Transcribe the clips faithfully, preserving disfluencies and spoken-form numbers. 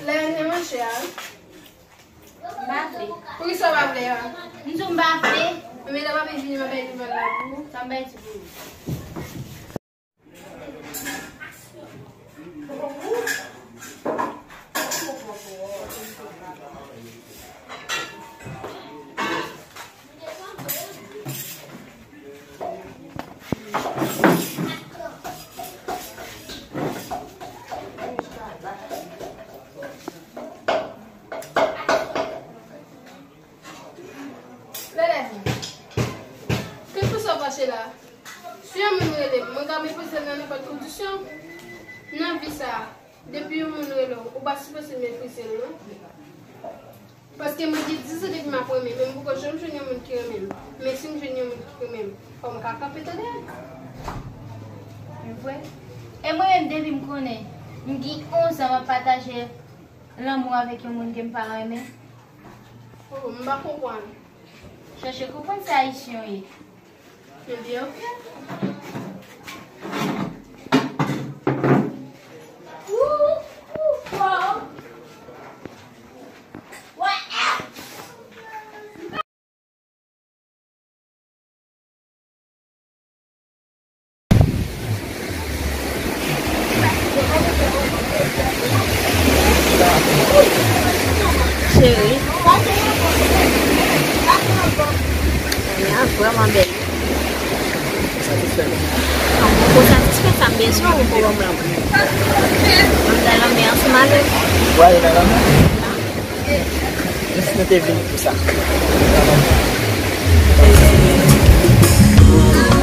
Lè nou manje a. M pa vle. Poukisa w pa vle a? M di w m pa vle. Men lè w ap vini, m ap bay ti bòl la pou ou. Sa m bay ti pou ou? Lele, kèlkeswa w fache la, si yon moun rele m, mwen ka reponn nan nenpòt kondisyon. Nan vi sa a, depi yon moun rele w, ou pa sipoze meprize l, non. Paske mwen gen diz an depi m ap renmen, men m poko janm jwenn yon moun ki renmen m. Men si m jwenn yon moun ki renmen m, fò m ka kanpe tande l. E vre. E mwen menm, depi m konnen, m gen onz an m ap pataje lanmou avèk yon moun ke m pa renmen. Oh, m pa konprann. Chèche konprann sa Ayisyen yo ye. Ebyen, oke. Cheri. Kounye a vrèman bèl. Sa te fè. An bon, konsa ti fè sa m bezwen ou pou ban m lanmou. M nan lanmè ansanm avè w. Ou ale nan lanmè? Jis nou te vini pou sa.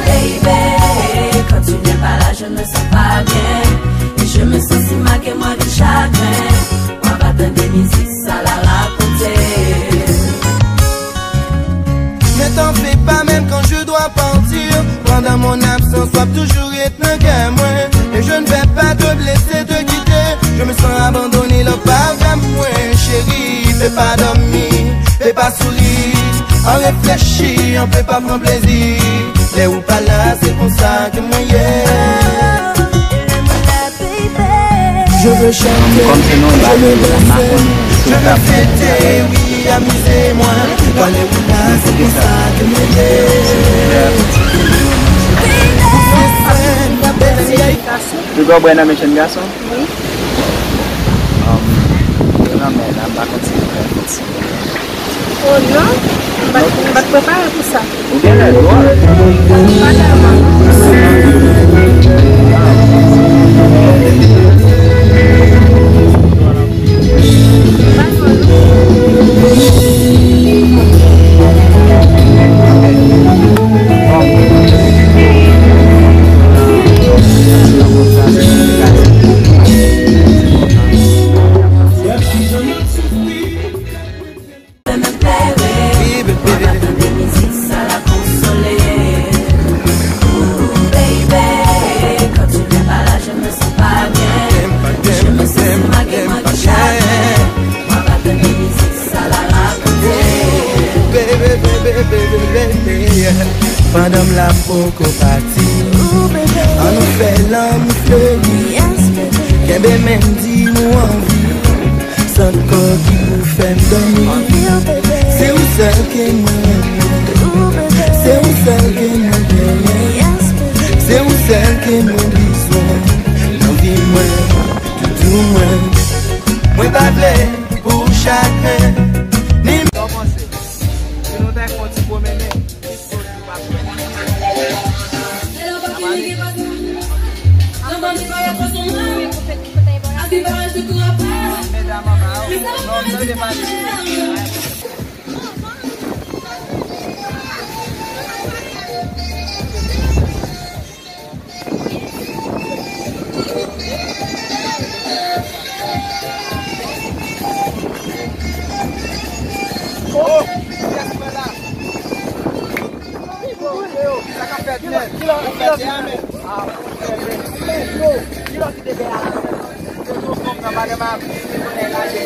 Baby, quand tu n'es pas là, je me sens pas bien. Et je me sens si mal que moi de chagrin. Mwen pa tande mizik sa la rakonte. Ne t'en fais pas, même quand je dois partir. Pendant mon absence, w ap toujou ret nan kè mwen. Et je ne vais pas te blesser, te quitter. Je me sens abandonné, love pa vle mwen, chérie. Fais pas dormir, fais pas sourire. On réfléchit, on peut pas prendre plaisir. Lè ou pa la, se konsa ke mwen ye. Je veux chanter, je veux danser, je veux fêter, oui, amuser moi. Quand lè ou la, se konsa ke mwen ye. Ou dwe bwè nan men jèn gason? Wi. Um, nan men la, m pa konn si m fè fòs. Oh non, m pa t, m pa t prepare pou sa. Ou gen lè dwòl. Pa tèlman. Pa dwòl. Fè m plere. Wi, bebe. Mwen pa tande mizik sa la konsole. Ooh, baby, quand tu n'es pas là, je me sens pas bien. Je me sens si mal que moi de chagrin. Mwen pa tande mizik sa la rakonte. Ooh, baby, baby, baby, baby, yeah. Pandan m la poko pati. Ooh, baby. Ann nou fè lanmou fleri. Yes, baby. Kenbe men m, di m ou anvi. Sant kò ki pou fè m dòmi. Se ou sèl ke mwen renmen. Se ou sèl ke mwen genyen. Se ou sèl ke mwen bezwen. Nan vi mwen, toutou mwen. Mwen pa vle pou chagren. Ni... Sa w panse? Si nou ta fè yon ti pwomennen? Oh! Yes, brother. Sa k ap fèt nèt? Kilo, kilo, kilo. Kilo ki te dèyè a la. Tonton Fòm nan pa nan ma vi, li konnen l aje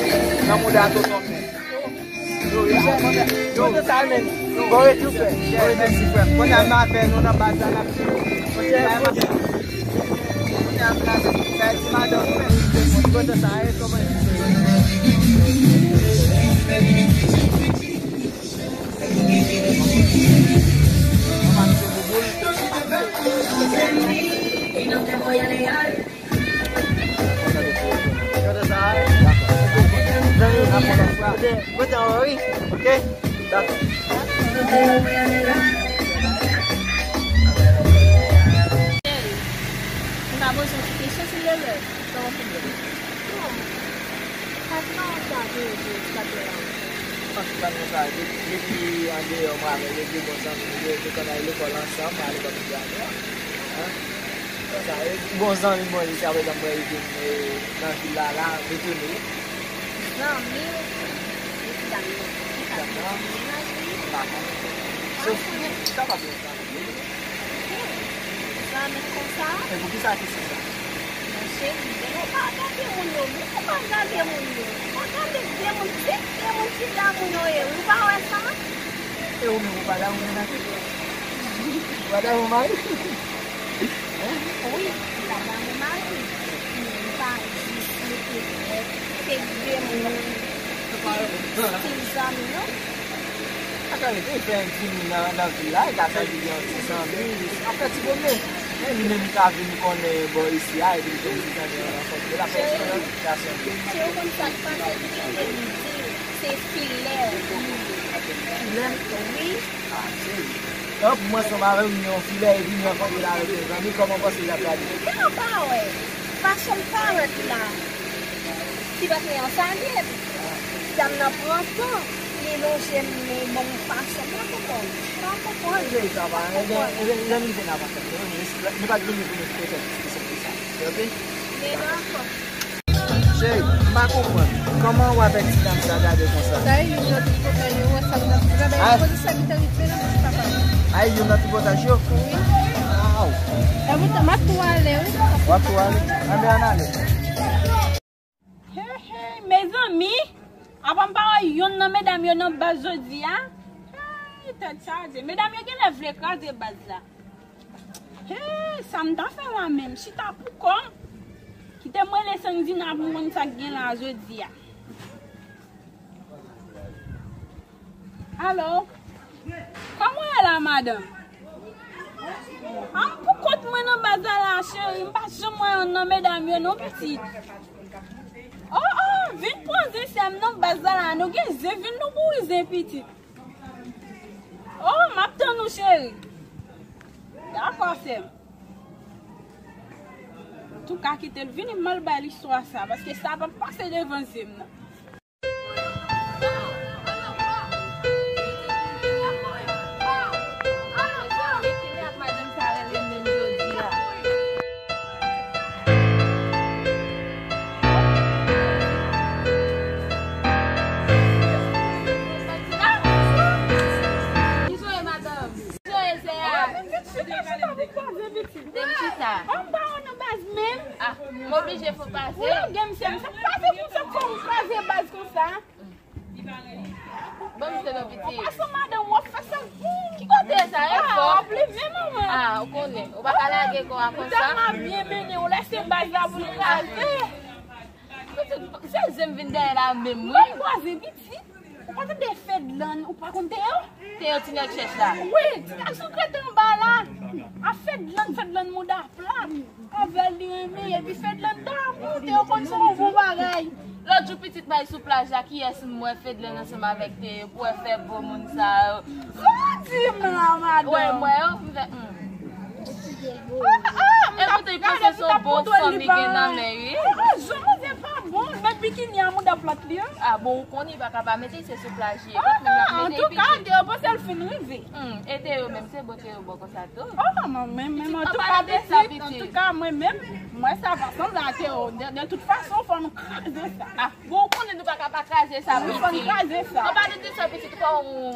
nan mouda Tonton Fòm. Yo, yo, Yo, bon retour, frè. Bon retour, frè. Kounye a m ap fè nou nan baz la, n ap suiv. Kounye a m ap fè ti madanm ou menm. Kote sa ye, kòman li se? Kote sa ye? Dakò. Zanmi, n ap fè lòt fwa. Kote, kote, wi. Ok? Dakò. Cheri, m ka poze yon ti kesyon, silvouplè? Sa w ap fè? Bon, pati pa konn sa vre, vre, sa te la. Pati pa konn sa, de-, depi andeyò, mwen avè l, de bon zanmi, nou te, te konn al lekòl ansanm, al lekòl Indiana. Hein? Konsa, e, bon zanmi mwen, li se apre zanmi mwen, li vin, e, nan vil la, la, retounen. Zanmi w? Mesye dam yo, ki sa, se yon ti mennaj li? M pa konnen. Se, sa pa byen zanmi. Zanmi konsa? E poukisa kesyon sa? Monchè, li byen, ou pa gade moun yo, ou pa gade moun yo. Ou pa gade vye moun, se vye moun ki damou yo ye, ou pa wè sa? E ou menm, ou pa damou mennaj ou? Ou pa damou mari? Wi, m pa damou mari. Men m pa jis mete tèt, se de moun, stil zanmi, non? Sa ka rive, fè yon timoun nan, nan vil la, li ka chwazi gen yon ti zanmi, li ap fè ti pwomennen. Men li menm li ka vin konnen bò isi a, epi li jwenn ti zanmi an nan fòt, li ap fè eksperyans, li ka chanje. Cheri, ou konn sa k pase, ki te di, se filè li ye. Filè? Wi. Ah, cheri. An, pou mwen, ansanm avè w, yon filè, epi m rankontre l avèk yon zanmi, kòman w panse l ap gade? Men ou pa wè, fason l parèt la, ti bèt mwen an salye l. Dam nan pran tan, li lonje men, bon, fason, m pa konprann. M pa konprann. Cheri, sa va, ebyen, ebyen, zanmi, se n ap ansanm, nou pa t vini pou nou fè sòt diskisyon pou sa, ok? Men dakò. Cheri, m pa konprann. Kòman w avèk ti dam sa gade konsa? Sa e youn nan tripotay yo, wè sa m nan tripotay. Ay, poze sa ki te rive nan bouch papa. Ay, youn nan tripotay yo? Wi. Waw. E poutan, m ap tou ale, wi. W ap tou ale? Anben, ann ale. Hey, hey, mezanmi, apa m pa wè youn nan medam yo nan baz jodi a? Hey, tèt chaje. Medam yo genlè vle kraze baz la. Hey, sa m ta fè la menm? Chita pou kò m. Kite m rele Sandina pou m konn sa k gen la jodi a. Alo? Kòman w ye la, madanm? A, m pou kont mwen nan baz la la, cheri. M pa janm wè youn nan medam yo non, pitit. Oh, oh, vin pran zen sè m nan baz la la. Nou gen zen, vin nou boure zen, pitit. Oh, m ap tann ou, cheri. Dakò, sè m. Antouka, kite l vini, m al bay l istwa sa, paske sa p ap pase devan zen m nan. Chita, chita, chita pou koze, pitit. Te m chita. An ba w nan baz menm. Ah, m oblije fò pase. Ou lage m, sè m, sa k pase pou sa, fò m kraze baz konsa? Bon, m se non, pitit. Pase madanm, w ap fè sa. Ki kote sa, e fò? W ap leve, manman. Ah, ou konnen. Ou pa ka lage kò a konsa. Ou tèlman byen mennen, ou lèse baz la pou l kraze. Pitit, se zen m vin dèyè la menm, wi. Mwen kwaze, pitit. Ou pa tande Fedlan, ou pa konn Teo? Teo ti nèg chèch la. Wi, ti nèg sou krete anba la. A Fedlan, Fedlan mouda plat. Avè l li renmen, epi Fedlan damou, Teo konn se yon bon bagay. Lòt jou pitit bay sou plaj la, kiyès m wè Fedlan ansanm avèk Teo, pou wè fè bon moun sa yo. Sa w di m la, madanm? Wè, m wè yo, m fè, hmm. Ah, ah, e poutan, li panse se yon bon fanm li gen nan men, wi. Ah, jan manje pa bon, men bikini a mouda plat li, an. Ah, bon, ou konnen, li pa ka pa mete, se sou plaj li ye. Ah, antouka, Teo panse l fin rive. Hmm, e Teo menm, se bon Teo bon konsa tou. Oh, mwen menm, antouka, pitit, antouka, mwen menm, mwen sa pa sanble a Teo. De, de tout fason, fò nou kraze sa. Ah, bon, ou konnen nou pa ka pa kraze sa, pitit. Wi, fò nou kraze sa. An palan de sa, pitit, fò ou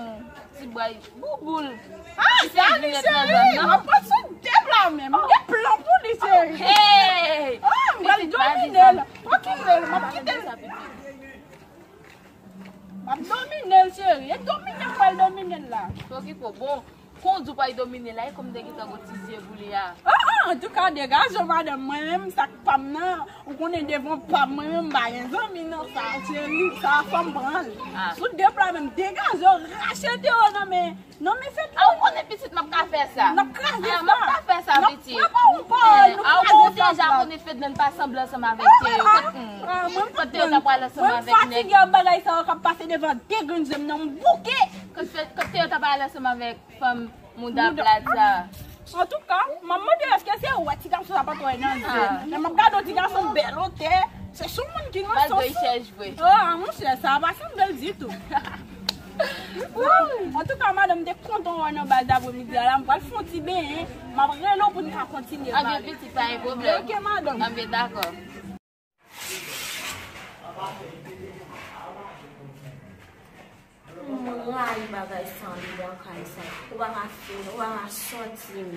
Ti bway bouboul. Ah, sali, cheri, m ap pran sou tèt la menm. M gen plan pou li, cheri. Hey! Ah, m pral domine l. Pran kite l, m ap kite l. M ap domine l, cheri. E domine m pral domine l la. Okipe w. Bon, kon w di w pral domine l la, e kòm te gentan gon ti zye pou li a. Ah, ah, antouka, degaje w, madanm. Mwen menm, sa k pa m nan, ou konnen devan pa m, mwen menm, m pa gen zanmi nan sa, cheri, sa fò m pran l. Ah. Sou de pla menm, degaje w, rache te yo nan men. Non, men fè. Ah, ou konnen pitit m ap ka fè sa. N ap kraze sa. Ah, m ap ka fè sa, pitit. N ap pran pa ou pa, nou kraze sa. Ah, ou deja konnen Fednan pa sanble ansanm avèk Teo. Kot, hmm, kot Teo ta pral ansanm avèk nèg. Mwen fatige ak bagay sa yo k ap pase devan de grenn je m nan, m bouke. Kot Fe-, kot Teo ta pral ansanm avèk fanm mouda plat sa. Antouka, m ap mande èske se ou wè ti gason sa pa twò nan zye. Ah. Men m ap gade yon ti gason bèl, oke. Se sou moun ki nan sòs. Malgre l chèch vre. Oh, ah, monchè, sa pa sanble l ditou. Antouka, madanm, m te kontan wè w nan bal apremidi a la. M pral fè yon ti benyen. M ap rele w pou n ka kontinye pale. Anben, pitit, pa gen pwoblèm. Oke, madanm. Anben, dakò. M rayi bagay sa andedan kay sa. Ou pa ka fin, ou pa ka sòti menm.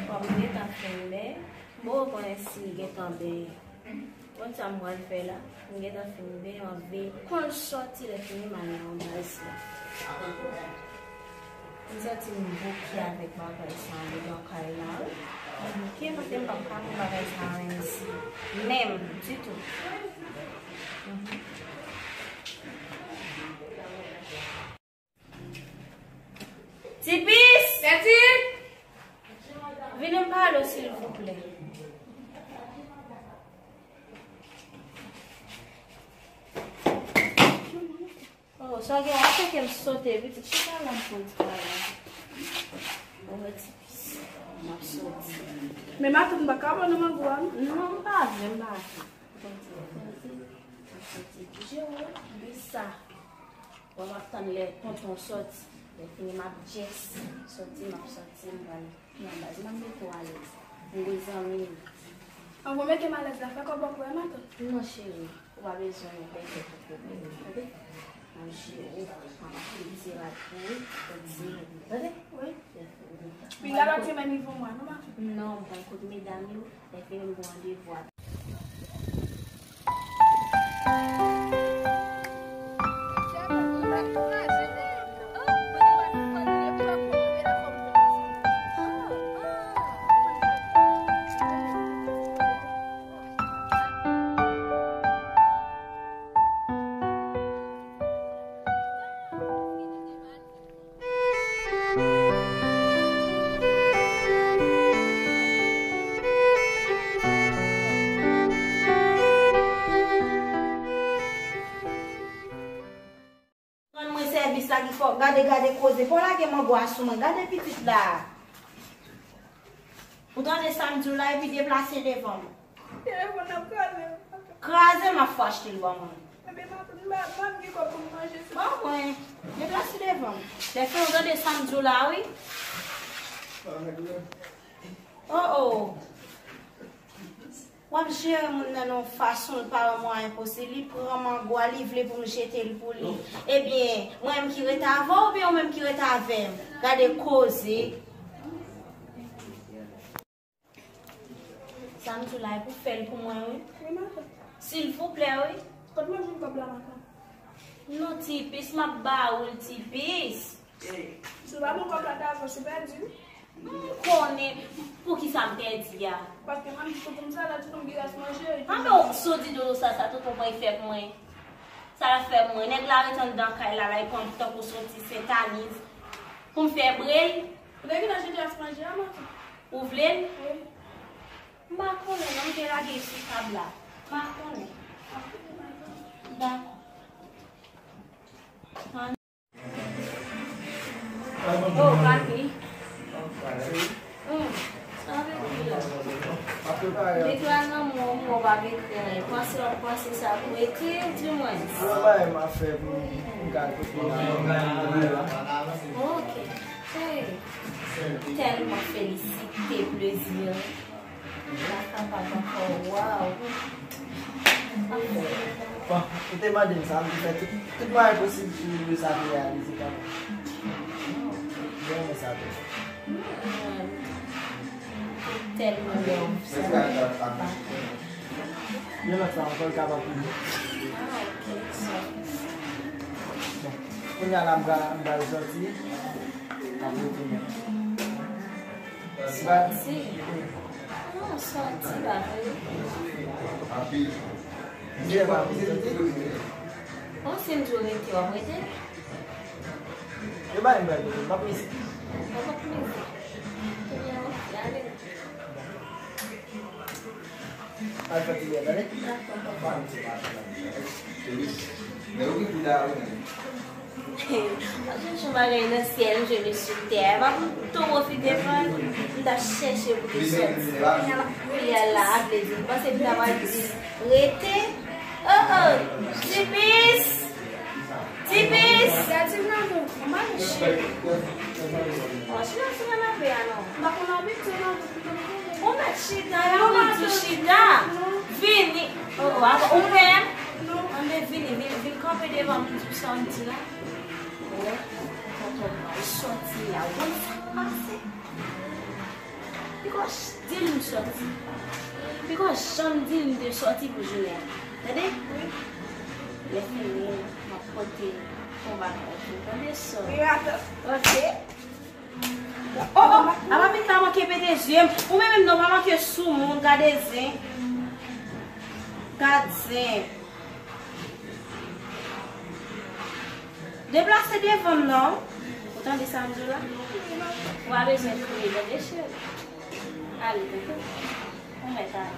Bon, m gentan fin, men m poko konnen si l gentan benyen. Konn sa m pral fè la? M gentan fin benyen, m ap veye. Kon l sòti, lè fini m al nan yon baz la. M santi m bouke avèk bagay sa andedan kay la, wi. M bouke, paske m p ap ka pran bagay sa ann isi. Menm, ditou. Mhm. Tipis! Tèti! Vini m pale w, silvouplè. Oh, sa gen, w ap fè ke m sote, pitit. Chita la, m konn travay. Bon, Tipis, m ap soti. Men maten m pa ka pran nan mango a, non? Non, m pa vle, m pa vle. Bon, Tipis, m ap soti. Jero, di sa. Bon, m ap tann lè tonton soti. Lè fini, m ap just soti, m ap soti, m pral nan baz. M ap mete w alèz. M bezwen zanmi m. An, bon, mete m alèz la, fè kòb an pou wè matant. Non, cheri, ou pa bezwen yon bèkè pou pwoblèm, tande? M ap jere, m ap ap fè ti rad pou ou, fè ti rad, tande? Wi. Wi, a lòt semèn, li voye mwa, non, matant? Non, m pral kote medam yo, lè fini m gen randevou a. Rann mwen sèvis la ki fò. Gade, gade koze. Fò lage mango a sou mwen. Gade pitit la. Ou tande sa m di w la, epi deplase devan m. Telefòn nan kraze. Kraze, m ap fò achte l ban mwen. Ebyen, m ap, m ap, m ap gen kòb pou m manje sa. Ban mwen. Deplase devan m. Lè fè w tande sa m di w la, wi. Oh, oh. W ap jere moun nan nan yon fason l pa wè mwayen posib. Li pran mango a, li vle pou m jete l pou li. Ebyen, mwen menm ki ret avè w oubyen ou menm ki ret avè m? Gade koze. Sa m di w la, e pou fè l pou mwen, wi. Wi, matant. Silvouplè, wi. Kot mwen jwenn kòb la, matant? Non, Tipis, m ap ba ou l, Tipis. Si w pa ban m kòb la, ta fò si pèdi. M konnen. Poukisa m pèdi a? Paske manmi di tonton m sa la, tonton m gen rès manje. Anben, w sou di dodo sa, sa tonton mwen fè pou mwen. Sa l ap fè pou mwen? Nèg la ret anndan kay la, la, li pran m tankou se yon ti sentaniz pou m fè brèl. Ou te gentan jete rès manje a, matant? Ou vle l? Wi. M pa konnen, non, m te lage l sou tab la. M pa konnen. Dakò. Oh, papi. Hmm, sa vle di la. Met la nan mwen, mwen pa vle ekri anyen. Panse w ap panse sa pou ekri, di mwen. Yon bagay m ap fè pou m ka ekri la. Ok. Hey. Tèlman felisite, plezi. La kapab ankò, waw. Bon, ou te mande m sa, m te fè tout, tout mwayen posib pou sa te reyalize kanmenm. Mwen renmen sa tou. Tèlman love sa. Yon lòt fwa ankò, l kapab pou nou. Ah, ok, so. Kounye a la, m pral, m pral sòti. M ap retounen. Sòti? Non, sòti pa vre. Anpil. Bon, si m di w rete, w ap rete? Yo ba m bay kote, m p ap mize. Ou p ap mize. Kounye a, w ap ale. Al fè ti bèl, tande? Dakò, papa. Ba m ti mache la. Cheri, men ou ki pou ta ou menm. Mwen chèche yon bagay nan syèl, m jwenn li sou tè. Pa pou m tou pwofite pran, m t ap chèche pou li sòti. Kounye a la, ap vle di, m panse m ta pral di, rete. Oh, oh, Tipis! Tipis! Gade m nan men. M pa gen cheve. Bon, chita sou kanape a non. M pa konn abitye non. Ou mèt chita, la, ou di chita. Vini. Oh, oh, apa, ou pè? Non. Anben, vini, vin, vin kanpe devan m, m di w sa w di la. Wè, tonton pral sòti la, ou konn sa k pase. Li gon ch-, di l m sòti. Li gon janm di l m te sòti pou jounen an. Tande? Wi. Lè fini, m ap pote yon bagay pou ou. Tande, sò? Wi, matant. Ok. Oh, oh, apa vin la manke pete zye m. Ou menm menm non, pa manke sou moun, gade zen. Gad zen. Deplase devan m non. Ou tande sa m di w la? Ou pa bezwen kriye, tande cheri. Ale, tande. Ou mèt ale.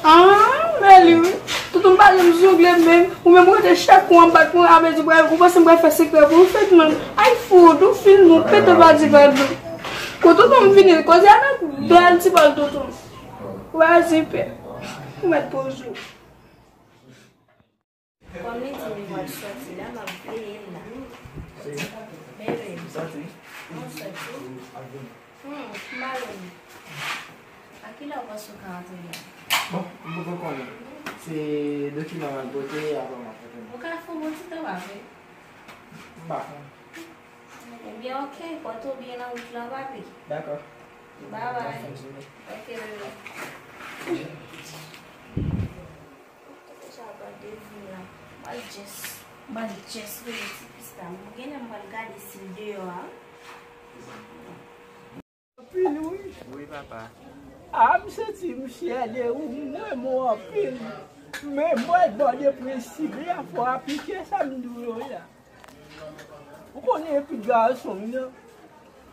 Ah, bèl wi. Toutou m pa janm zongle menm. Ou menm ou rete chak kou w ap bat mwen, avè di pral, ou panse m pral fè sekrè pou ou fèt mwen. Ay fout, ou fin nou pete pa di pardon. Kou toutou m vini, koze avèk bèl ti bòl toutou. Ou pa di pè. Ou mèt poze w. Kòm li di m li pral sòti la, m ap veye l la. Bebe, sòti. Mwen sòti. Hmm, m ale. A kilè w panse w ka antre la? Bon, m poko konnen. Se dokiman m al pote, apre m ap retounen. Ou ka fè yon bon ti tan, pa vre? M pa konnen. Ebyen, ok, pòte w byen nan wout la, papi. Dakò. Bye bye. Bòn fin jounen. Ok, bebe. Deja pral devin la. M pral just, m pral just rele Tipis la. Mwen genlè m pral gade si l deyò a. Anpil wi. Wi, papa. A, m santi m fyè de ou, m renmen w anpil. Men bòl bò de prensip la, fò w aplike sa m di w yo la. Ou konnen epi gason m nan.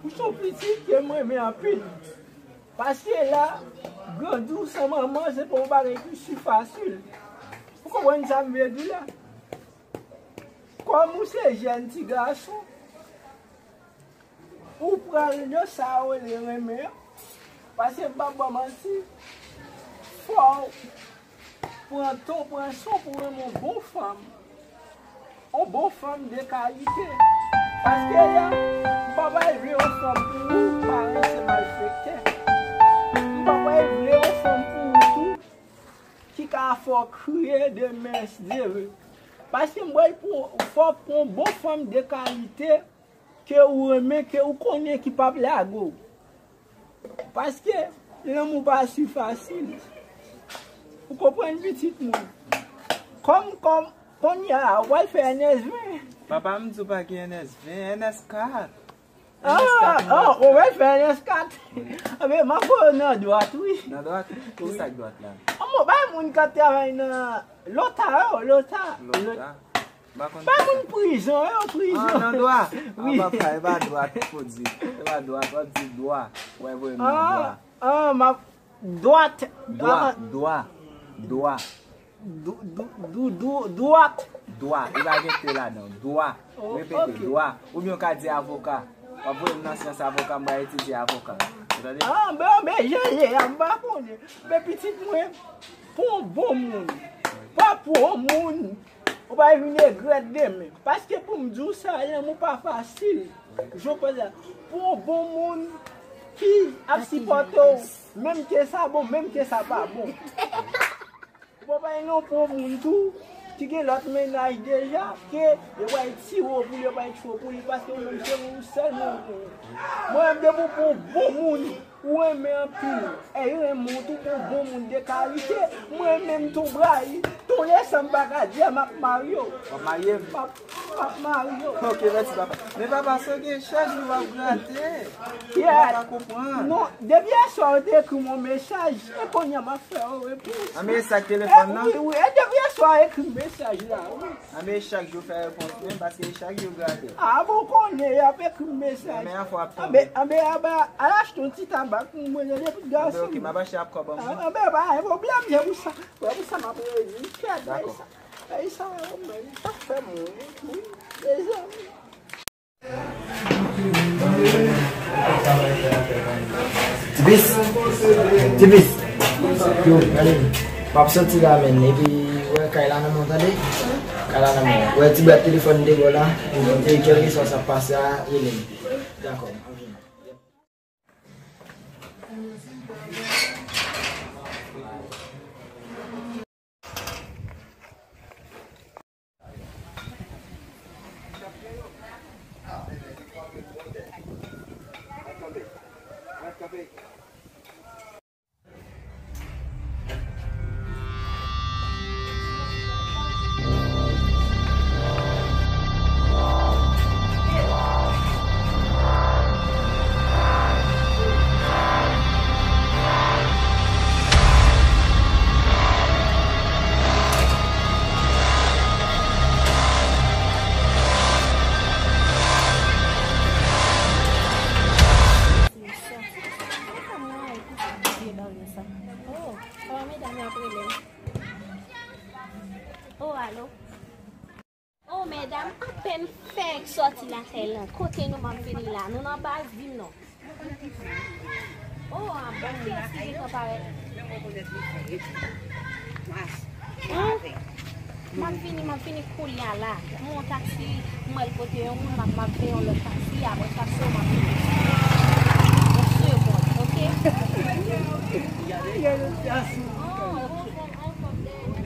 Ou se yon pitit ke m renmen anpil. Paske la, grandi w san manman, se pa yon bagay ki si fasil. Ou konprann sa m vle di w la? Kòm ou se jèn ti gason, ou pran l nan sa yo rele renmen an. Paske m p ap ba w manti, fò w pran ton, pran son pou w renmen yon bon fanm. Yon bon fanm de kalite. Paske la, m pa pral vle yon fanm pou ou, paran se malfektè. M pa pral vle yon fanm pou ou tou, ki ka fè w kriye demen, si Dye vle. Paske m pral pran, fò w pran yon bon fanm de kalite, ke ou renmen, ke ou konnen ki p ap lage w. Paske lanmou pa si fasil. Ou konprann, pitit mwen? Kòm, kòm, kounye a, w al fè N S ven. Papa, m di w pa gen N S ven, N S kat. Ah, N S kat, ah, ou al fè N S kat. Wi. Anben, m ap voye w nan dwat, wi. Nan dwat? Wi. Ki sa k dwat la? Anmò, bay moun k ap travay nan lota yo, lota. Lota. Bay moun prizon, yo, prizon. Ah, nan dwa. Wi. Ah, papa, e pa dwat pou di. E pa dwat, w ap di dwa. Wè, voye m nan dwa. Ah, ah, m ap dwat. Dwa, dwa, dwa. Dou-, dou-, dou-, dou-, dwat. Dwa, e pa gen te ladan, dwa. Oh, repete, ok. Dwa. Oubyen w ka di avoka. W ap voye m nan syans avoka, m pral etidye avoka. Ou tande? Ah, ben, ben, je, je, m pa konnen. Men pitit mwen, pou yon bon moun. Pa pou yon moun. Ou pa vin regrèt demen. Paske pou m di w sa, lanmou pa fasil. Jan w panse la. Pou yon bon moun ki ap sipòte w, menm ke sa bon, menm ke sa pa bon. Ou pa pale non pou yon moun tou ki gen lòt mennaj deja, ke yo pral tire w pou li, yo pral tchwe w pou li, paske ou menm se ou sèlman ou konnen. Mwen menm, depi w pou yon bon moun, Ou renmen anpil, e renmen w tou pou bon moun de kalite. Mwen menm tou brayi, tou lesan m pa ka di a m ap marye w. W ap marye m? M ap, m ap marye w. Ok, mèsi papa. Men papa, se gen chaj nou ap grate. Yeah. Mwen pa konprann. Non, depi yèswa ou te ekri m yon mesaj, e kounye a m ap fè yon repons. Anben, sa k telefòn nan? Wi, wi, e depi yèswa ou ekri m mesaj la, wi. Anben chak jou fè repons menm, paske chak jou grate. A bon, konnen y ap ekri m mesaj. Anben afè w ap tonbe. Anben, anben, anben, al achte yon ti tabak pou mwen, tande, pitit gason. Anben, ok, m ap achte ap kòb an mwen. Anben, pa gen pwoblèm, se pou sa, se pou sa m ap redi, kèt, bay sa, bay sa, bay sa, bay sa fè moun, wi, mezanmi. Tipis, Tipis, yo, gade m. M ap soti la, menn, epi, wè, kay la nan men w, tande? Kay la nan men w. Wè, ti bwat telefòn de bò la, epi, kèlkeswa sa k pase a, rele m. Dakò, m ap vini. Oh, papa medam yo ap rele m. Oh, alo. Oh, medam, apèn fèk sòti lakay lan. Kote nou m ap vini la? Nou nan baz, di m non. Oh, a bon, mèsi, gentan parèt. Hmm? M ap vini, m ap vini kounye a la. M wè yon taksi, m wè l pote yon moun, m ap, m ap veye yon lòt taksi, apre sa, se w m ap vini. Yon segonn, ok? Oh, ok.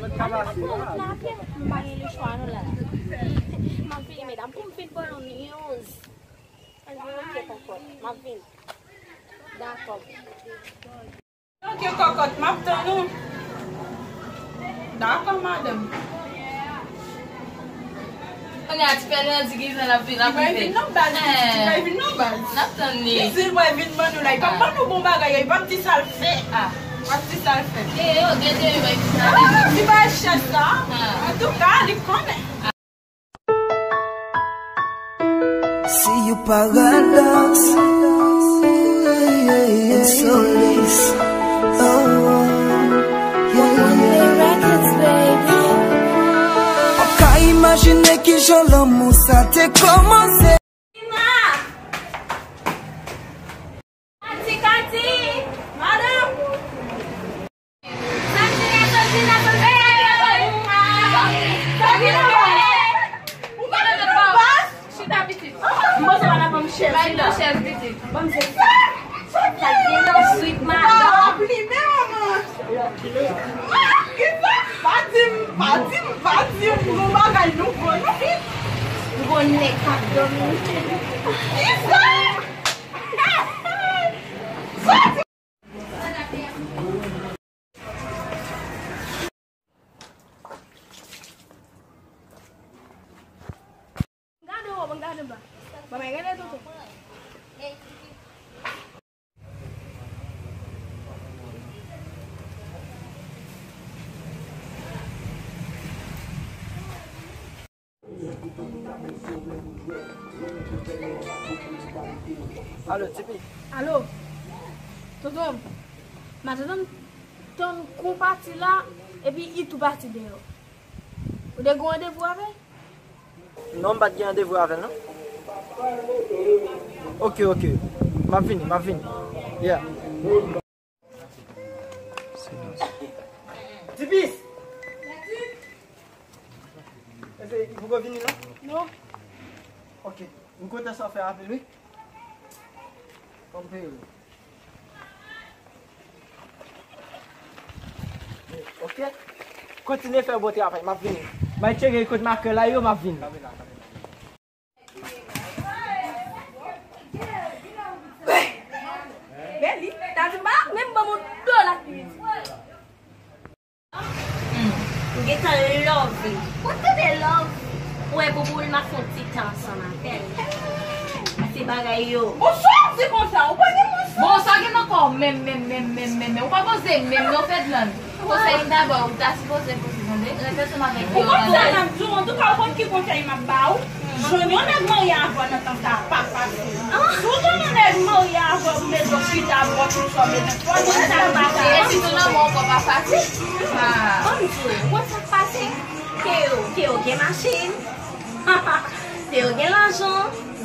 Ann, ann, ann, ann, ann, m pa gen lechwa non la. M ap vini, medam, pou m vin ban nou news. Ann, ok, kòkòt, m ap vini. Dakò. Ok, kòkòt, m ap tann ou. Dakò, madanm. Kounye a, ti pè Landy ki jan l ap vin, ap rive. Li pral vin nan baz, pitit, li pral vin nan baz. N ap tann li. Li di l pral vin ban nou la, li p ap ban nou bon bagay, li p ap di sa l fè. Li p ap di sa l fè. E yo, gen de yo bay ti sa. Ah, ti bay chèz sa. Antouka, li konnen. See you paradox. Insolis. Oh, yeah, yeah. Records, baby. Ou ka imajine kijan lanmou sa te kòmanse. Kati, Kati! Madanm! Sandrina, Sandrina, Sandrina! Sandrina! Ou pa nan baz? Chita, pitit. Mwen se madanm, ban m chèz. Bay nou chèz, pitit. Ban m chèz. Sa gen nan swit, madanm. Ap limen, manman. Ah, kisa? Pa di m, pa di m, pa di m. Gon bagay nouvo, non? Gon nèg k ap dòmi. Kisa? Gade w, gade m la. Ban mwen gade tonton. Alo, Tipi. Alo. Tonton, m a tann, tann kou pati la, epi Itou pati deyò. Ou te gen randevou avè l? Non, m pa t gen randevou avè l, non. Ok, ok. M ap vini, m ap vini. Yeah. Tipis! Èske li poko vini, non? Non. Ok. M kontan sa w fè avè l, wi. Fò m peye w. Ok. Kontinye fè bon travay, m ap vini. Bay tcheke kot makè la yo, m ap vini. Kanpe la, kanpe la. Bèli. Gentan love. Ou tande love? Ou wè Bouboul, m ap fè yon ti tan ansanm avè l. Pase bagay yo. Bonswa, di konsa, ou pa gen moun sa. Bon, sa gen nan kò w menm, menm, menm, menm, menm, menm. Ou pa poze menm non, Fedlande. Konsèy m dabò, ou ta sipoze poze, tande. Rete ansanm avèk yo. Ou konn sa m ap di w, antouka, ou konn ki konsèy m ap ba ou? Jwenn yon nèg marye avè w nan tan sa a pa fasil. Si w jwenn yon nèg marye avè w, ou mete w chita bò tout sa w bezwen. Fò w jwenn sa pa fasil. E sitou nan mwen ankò pa fasil. Ah. Ban m di w, ou wè sa k pase? Teo, Teo gen machin. Teo gen lajan.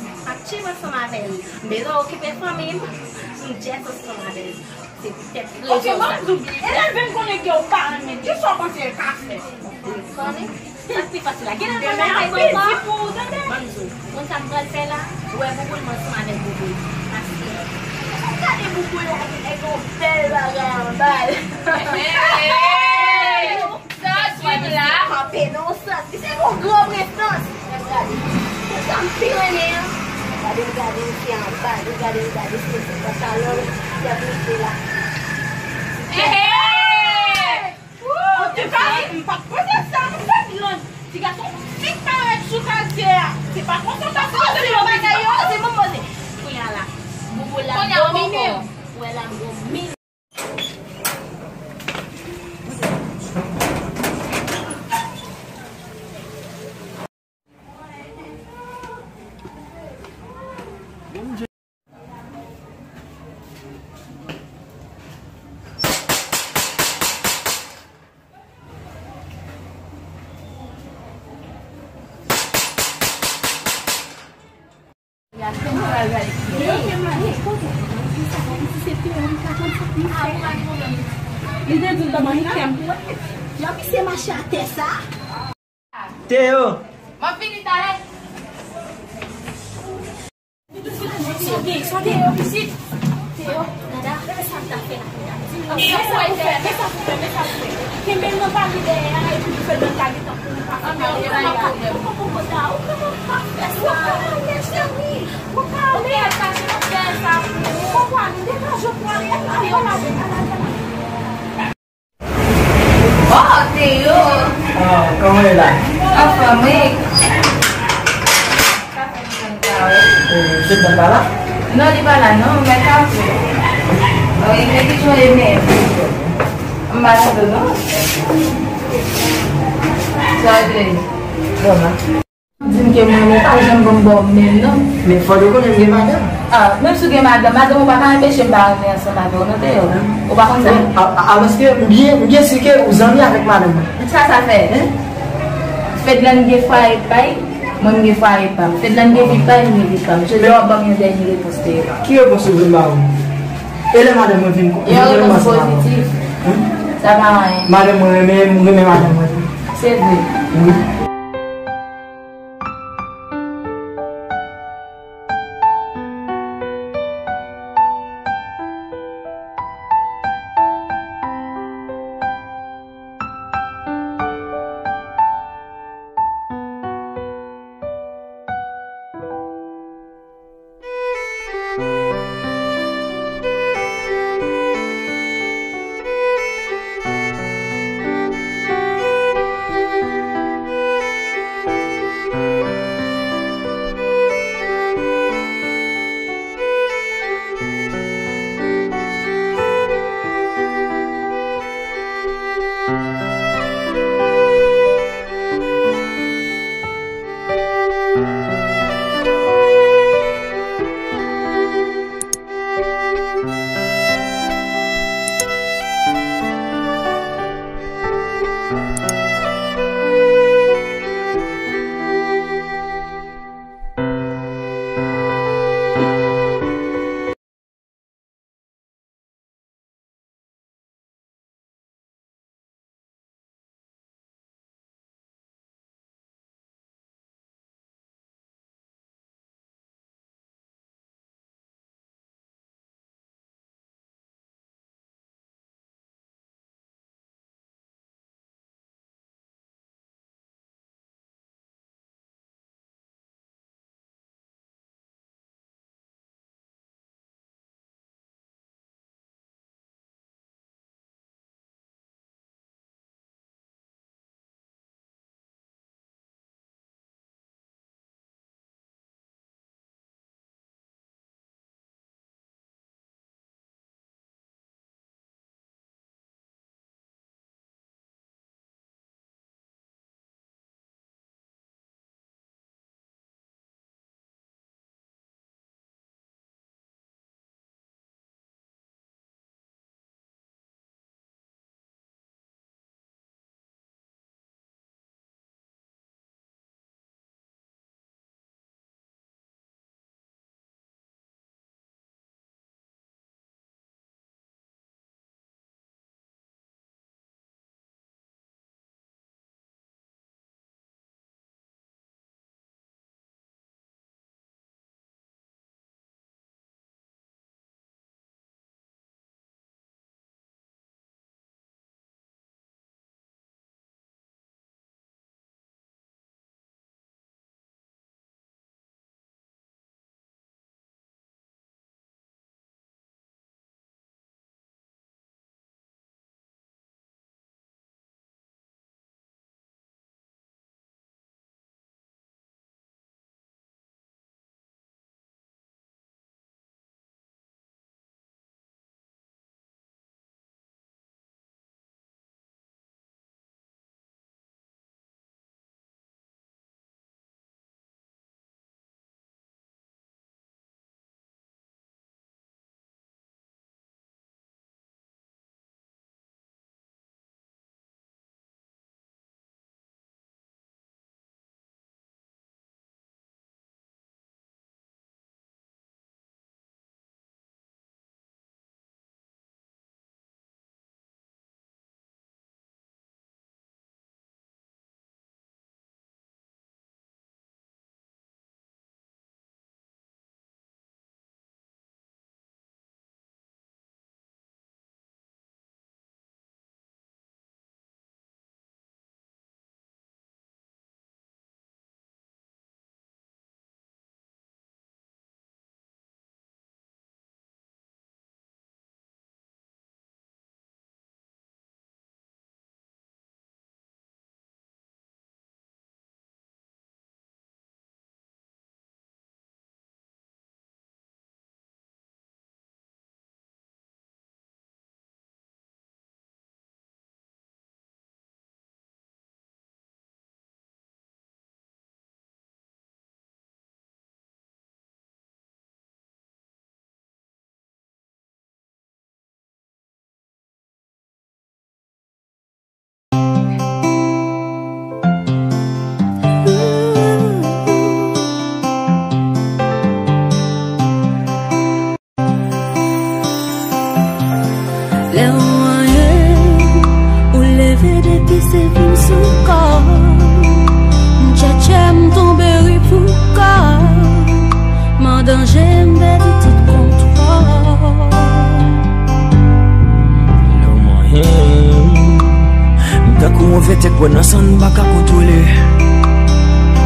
M ap chill ansanm avè l. M bezwen okipe fanmi m. M djès ansanm avè l. Se poutèt rezon sa. Ok, ban m di w byen. Elève m konnen ke w pa renmen. Kisa w panse l ka fè? Ou konnen? Sa k pi fasil la. Gen lè l pral lakay manman. Ban m di w. Konn sa m pral fè la? Ou wè Bouboul, m ansanm avèk Bouboul. Paske, gade Bouboul la, gen yon bèl bagay anba l. Hey! Sa w di m la? Kanpe nan yon sans. Li se yon gran prestans. Gade. Se sa m pi renmen an. Gade, gade, misye anba. Gade, gade, se yon pantalon. Li ap mete la. Hey! Antouka, m p ap poze sa, m fè blan. Ti gason, fi k parèt sou katye a. Se pa konsa w ta fè yon bagay yo. Poze, poze, poze. Kounye a la, Bouboul la domine. Wè la domine. Li te di l ban m annik kè m. Jan misye mache atè sa. Teo. M ap vini talè. Sonde, sonde, pitit. Teo, dada, men sa m ta fè la. Men sa pou fè, men sa pou fè, men sa pou fè. Kenbe l nan pale dèyè a, epi pou fè l nan kale tankou nou pa fè kale. Ou kòman, ou kòman pa fè sa? Ou kòman, mèchè wi? Ou kale. Ou kòman, degaje w prale, al, al, al, al. Oh, Teo! Ah, kòman e la? Anfòm, wi. Sa fè lontan m pa wè. Eh, Fedlande pa la? Non, li pa la, non, men ka fè. Oh, li te ki jwenn e men. M pa tande, non. Sa vle. Bon, la. Di m ke mwen, ou pa janm ban m ba w menm, non. Men fò w konnen m gen madanm. Ah, menm si w gen madanm, madanm ou pa ka anpeche m pa renmen ansanm avè w, non, Teo. Ou pa konn sa? A, a, alòske m byen, m byen si ke ou zanmi avèk madanm mwen. Sa, sa fè? Hein? Fedlande gen fwaye pa l, mwen m gen fwaye pa m. Fedlande gen vi pa l, m gen vi pa m. Jodi a w ap ban m yon dènye repons, Teo. Ki repons ou vle m ba ou? E lè madanm mwen vin, vin renmen ansanm avè w? Yon repons pozitif. Hein? Sa pa anyen. Madanm mwen renmen, m renmen madanm mwen tou. Se vre. Wi. Tèt bwè nan san m pa ka kontwole.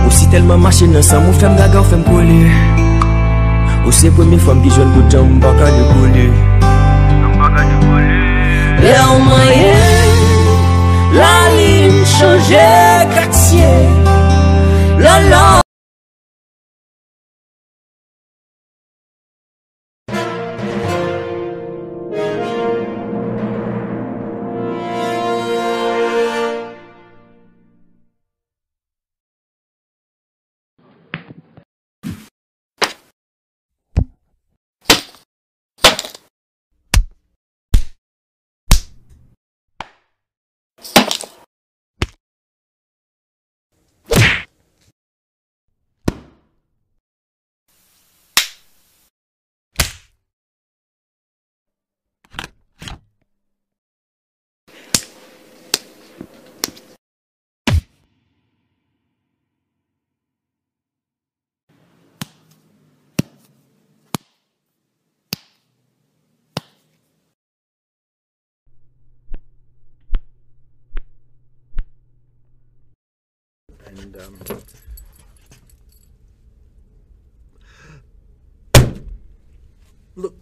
Ou si tèlman mache nan san m, ou fè m gaga, ou fè m kole. Ou se premye fanm ki jwenn bout jan m pa ka dekole. Lè w manyen, lalin chanje katye. Lòlò. And um, look.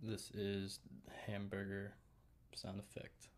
This is hamburger sound effect.